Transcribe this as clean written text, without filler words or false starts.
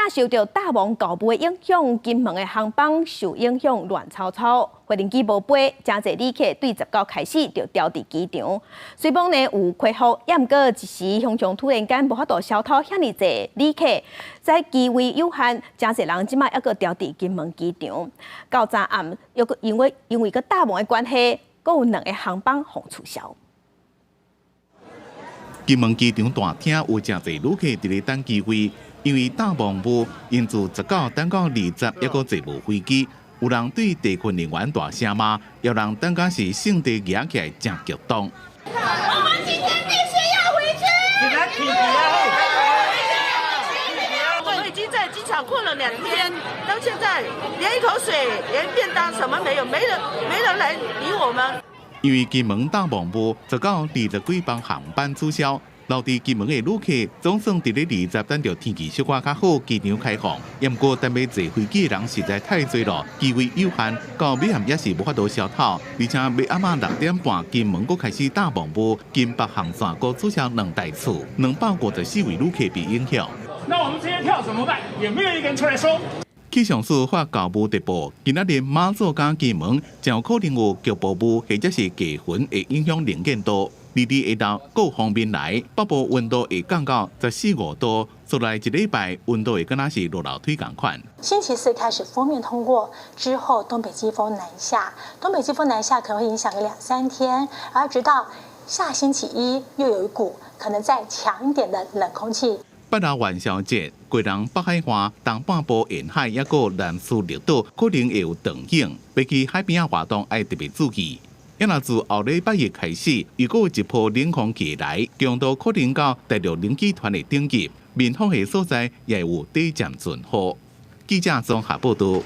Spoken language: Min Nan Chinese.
也受著大霧厚霧的影響，金門的航班受影響亂糟糟，飛行機無飛，誠濟旅客對19開始就牢佇機場。雖罔呢有恢復，也毋過一時常常突然間無法度消透遐爾濟旅客，在機位有限，誠濟人這擺猶閣牢佇金門機場。到昨暗，猶閣因為閣大霧的關係，閣有兩个航班予取消。金門機場大廳有誠濟旅客佇咧等機位，因為大霧霧，𪜶自19等到20，猶閣坐無飛機。有人對地勤人員大聲罵，有人等甲是聖地牙起來誠激動。我們今天必須要回去。我們已經在機場過了2天，到現在連一口水、連便當什麼沒有，沒人來理我們。因為金門大霧霧，19、20幾班航班取消，留佇金門的旅客總算佇咧20等著天氣小可較好，機場開放。毋過等欲坐飛機的人實在太濟囉，機位有限，到尾暗也是無法度消透。而且欲暗仔6點半，金門閣開始大霧霧，金北航線閣取消兩台次，254位旅客被影響。那我們這些票怎麼辦？也沒有一個人出來說。氣象署發厚霧特報，今仔日馬祖佮金門誠有可能有局部霧或者是低雲會影響能見度。22下晝閣鋒面來，北部溫度會降到十四五度，紲來一禮拜溫度會敢若是落樓梯仝款。星期四開始鋒面通過之後，東北季風南下，東北季風南下可能會影響個兩三天，而直到下星期一又有一股可能再強一點的冷空氣。拜六元宵節，基隆北海岸、東半部沿海猶閣南勢綠島可能會有長影，欲去海邊仔活動愛特別注意。也若自後禮拜一開始，如果有一波冷空氣來，強度可能到大陸冷氣團的等級，民風的所在也有短暫陣雨。記者綜合報導。